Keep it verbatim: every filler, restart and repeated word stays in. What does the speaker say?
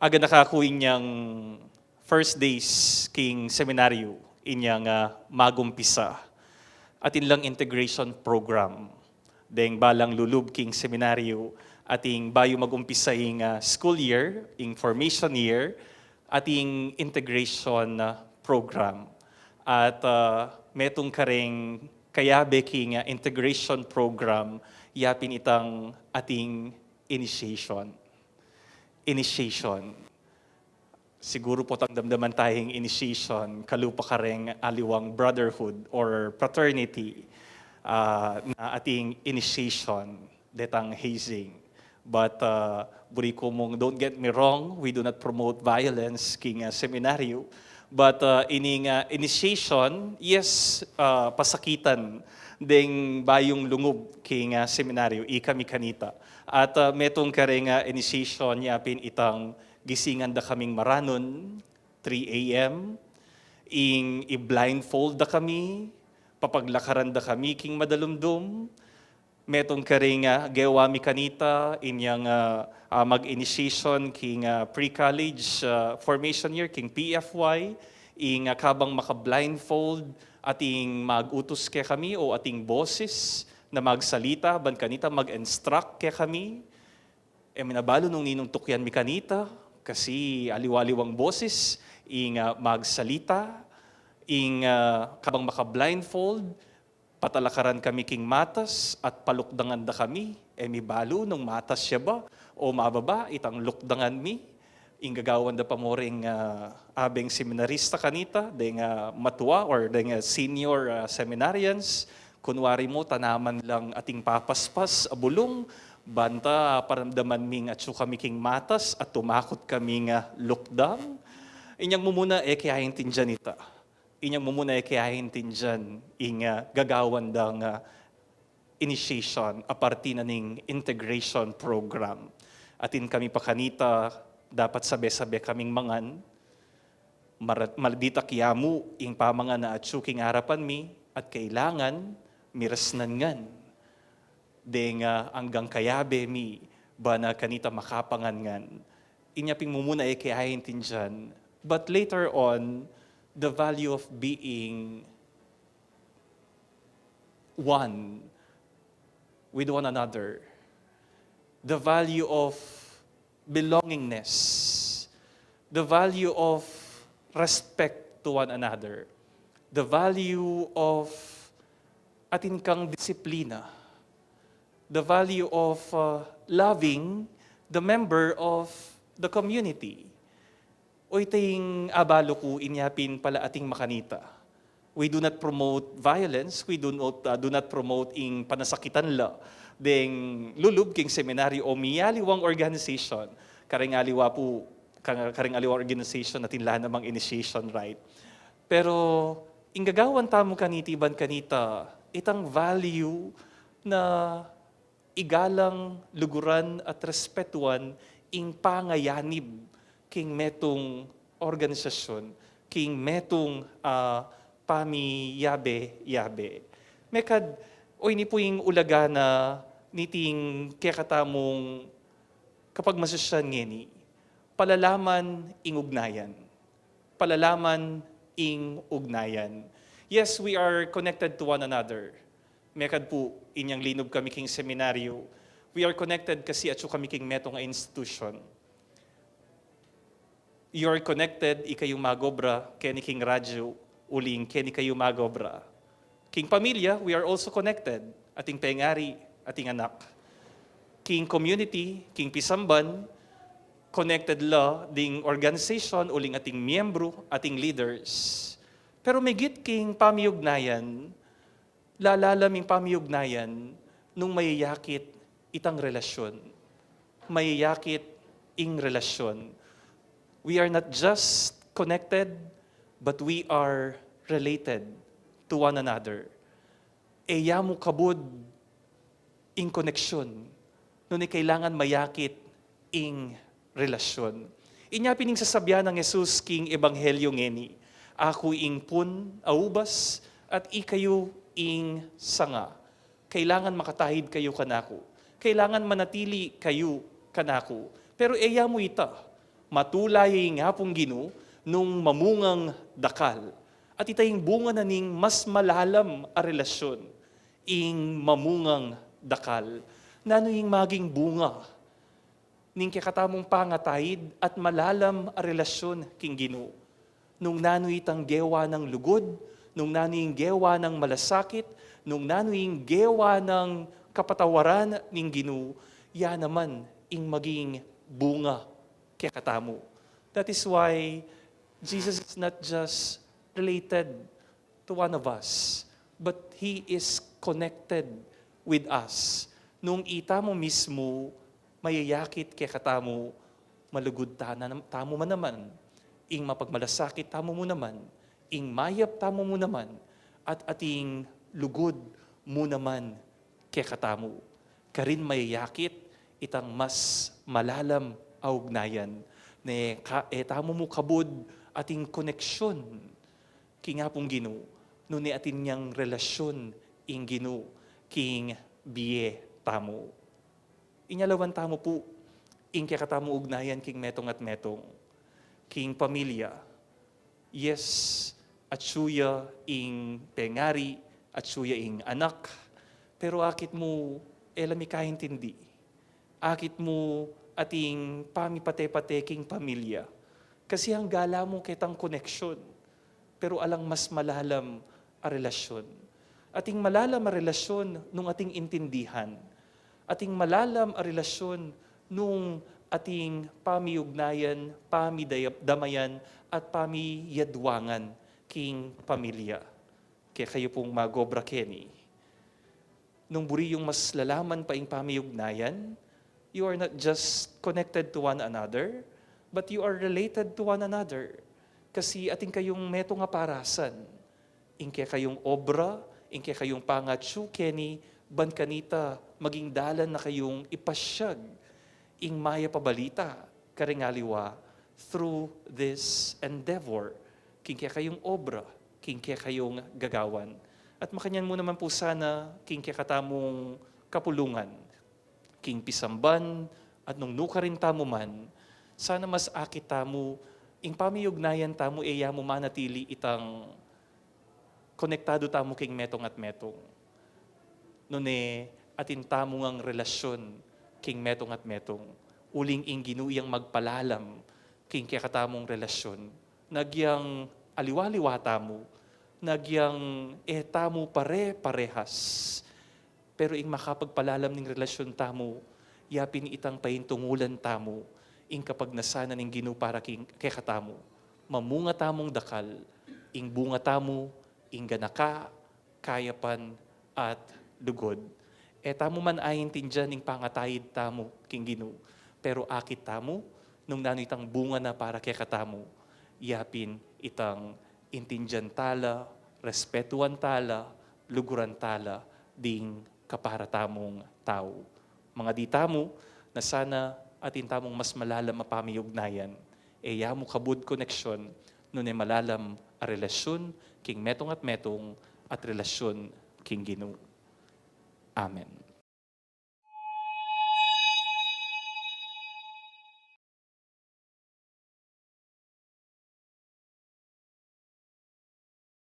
Aga na kaku inyang first days king seminaryo, inyang, ah, magumpisa. Atin lang integration program. Deng balang lulub king seminaryo, atin bayu magumpisa ing, ah, school year, ing formation year, atin integration, ah, program. At, ah, metung kareng kayabe king, ah, integration program, yapin itang atin initiation. Initiation. Siguru potang damdaman tayang initiation, kalupa kareng aliwang brotherhood or fraternity, ah, na atin initiation, detang hazing. But, ah, buri ku mung, don't get me wrong, we do not promote violence king, ah, seminaryo. But, ah, ining, ah, initiation, yes, ah, pasakitan deng bayung lungub king, ah, seminaryo, ikami kanita. At, ah, metung kareng, ah, initiation yapin itang gisingan da kaming maranun, three A M, ing i-blindfold da kami, papaglakaran da kami king madalumdum, metung kareng, ah, gewa mi kanita, inyang, ah, ah, mag-initiation king, ah, pre-college, ah, formation year, king P F Y, ing, ah, kabang maka-blindfold, atin mag-utus kekami o atin boses na magsalita, ban kanita mag-instruct kekami. E mi nabalu nung ninung tukyan mi kanita, kasi aliwa-aliwang boses, ing, ah, magsalita, ing, ah, kabang maka-blindfold, patalakaran kami king matas at palukdangan da kami. E mi balu nung matas ya ba o mababa itang lukdangan mi. Ing gagawan da pa mu ring, ah, abeng seminarista kanita, deng, ah, matua or deng, ah, senior, ah, seminarians, kunwari mu tanaman lang atin papaspas a bulung, banta paramdaman ming atsu kami king matas at tumakut kaming, ah, lukdang. Inyang mumuna e ke aintindian ita. Inyang mumuna e ke aintindian ing, ah, gagawan dang, ah, initiation, a parti na ning integration program. Atin kami pa kanita, dapat sabe-sabe kaming mangan, mara-, malditak ya mu ing pamangan a atsu king arapan mi, at kailangan miresnan ngan. Deng, ah, anggang kayabe mi, ba na kanita makapangan ngan. Inya pin mumuna e ke aintindian. But later on, the value of being one with one another, the value of belongingness, the value of respect to one another, the value of atin kang disiplina, the value of, uh, loving the member of the community. O ita ing abalu ku inya pin pala atin makanita. We do not promote violence, we do not, uh, do not promote ing panasakitan la deng lulub king seminaryo o miyaliwang organization. Kareng aliwa pu, ka-, kareng aliwang organization atin la namang initiation, right? Pero ing gagawan tamu kaniti ban kanita, itang value na igalang, luguran at respetuan ing pangayanib king metung organisasyon, king metung, ah, pamiyabe-yabe. Mekad, o ini pu ing ulaga na niting kekatamung kapagmasusyan ngeni, palalaman ing ugnayan. Palalaman ing ugnayan. Yes, we are connected to one another. Mekad pu, inyang linub kami king seminaryo, we are connected kasi atsu kami king metung a institution. You are connected, ikayu mag-obra, keni king radyo, uling keni kayu mag-obra. King pamilya, we are also connected. Ating pengari, ating anak. King community, king pisamban, connected la ding organization, uling ating miyembru, ating leaders. Pero migit king pamiugnayan, lalalam ing pamiugnayan nung mayayakit itang relasyon. Mayayakit ing relasyon. We are not just connected, but we are related to one another. E ya mu kabud ing koneksyon, nune kailangan mayakit ing relasyon. Inya pin ing sasabyan nang Jesus king ebanghelyo ngeni, "Aku ing pun a ubas, at ikayu ing sanga." Kailangan makatahid kayu kanaku. Kailangan manatili kayu kanaku. Pero e ya mu ita. Matula ya ing Apung Ginu nung mamungang dakal. At ita ing bunga na ning mas malalam a relasyon, ing mamungang dakal. Nanu ing maging bunga ning kekatamung pangataid at malalam a relasyon king Ginu? Nung nanu itang gewa nang lugud, nung nanu ing gewa nang malasakit, nung nanu ing gewa nang kapatawaran ning Ginu, ya naman ing maging bunga kekatamu. That is why Jesus is not just related to one of us, but He is connected with us. Nung itamu mismu mayayakit kekatamu, malugud tana-, tamu man naman, ing mapagmalasakit tamu mu naman, ing mayap tamu mu naman, at ating lugud mu naman kekatamu. Karin mayayakit itang mas malalam a ugnayan. Ne ka, e tamu mu kabud ating koneksyon king Apung Ginu, nune atin yang relasyon ing Ginu king bie tamu. Inyalawan tamu pu ing kekatamung ugnayan king metung at metung, king pamilya. Yes, atsu ya ing pengari, atsu ya ing anak, pero akit mu e la mikaintindi. Akit mu ating pamipate-pate king pamilya. Kasi anggala mu ketang koneksyon, pero alang mas malalam a relasyon. Ating malalam a relasyon nung ating intindihan. Ating malalam a relasyon nung ating pamiugnayan, pamidaya-, damayan, at pamiyadwangan king pamilya. Kaya kayu pung mag-obra keni, nung buri yung mas lalaman pa ing pamiugnayan, you are not just connected to one another, but you are related to one another. Kasi atin kayung metung a parasan. Ing kekayung obra, ing kekayung pangatsu keni, ban kanita maging dalan na kayung ipasyag ing mayap a balita karing aliwa through this endeavor, king kekayung obra, king kekayung gagawan. At makanyan mu naman pu sana king kekatamung kapulungan, king pisamban, at nung nukarin tamu man, sana mas akit tamu, ing pamiugnayan tamu e ya mu manatili itang konektadu tamu king metung at metung. Nune atin tamu ngang relasyon king metung at metung. Uling ing Ginu yang magpalalam king kekatamung relasyon. Nagyang aliwa-liwa tamu, nagyang e tamu pare-parehas. Pero ing makapagpalalam ning relasyon tamu, yapin itang paintungulan tamu ing kapagnasan ning Ginu para king kekatamu. Mamunga tamung dakal, ing bunga tamu, ing ganaka, kayapan, at lugud. E tamu man aintindian ing pangataid tamu king Ginu, pero akit tamu nung nanu itang bunga na para kekatamu, yapin itang intindian tala, respetuan tala, luguran tala ding kapara tamung tau. Mangadi tamu na sana atin tamung mas malalam a pamiugnayan. E ya mu kabud koneksyon, nune malalam a relasyon king metung at metung at relasyon king Ginu. Amen.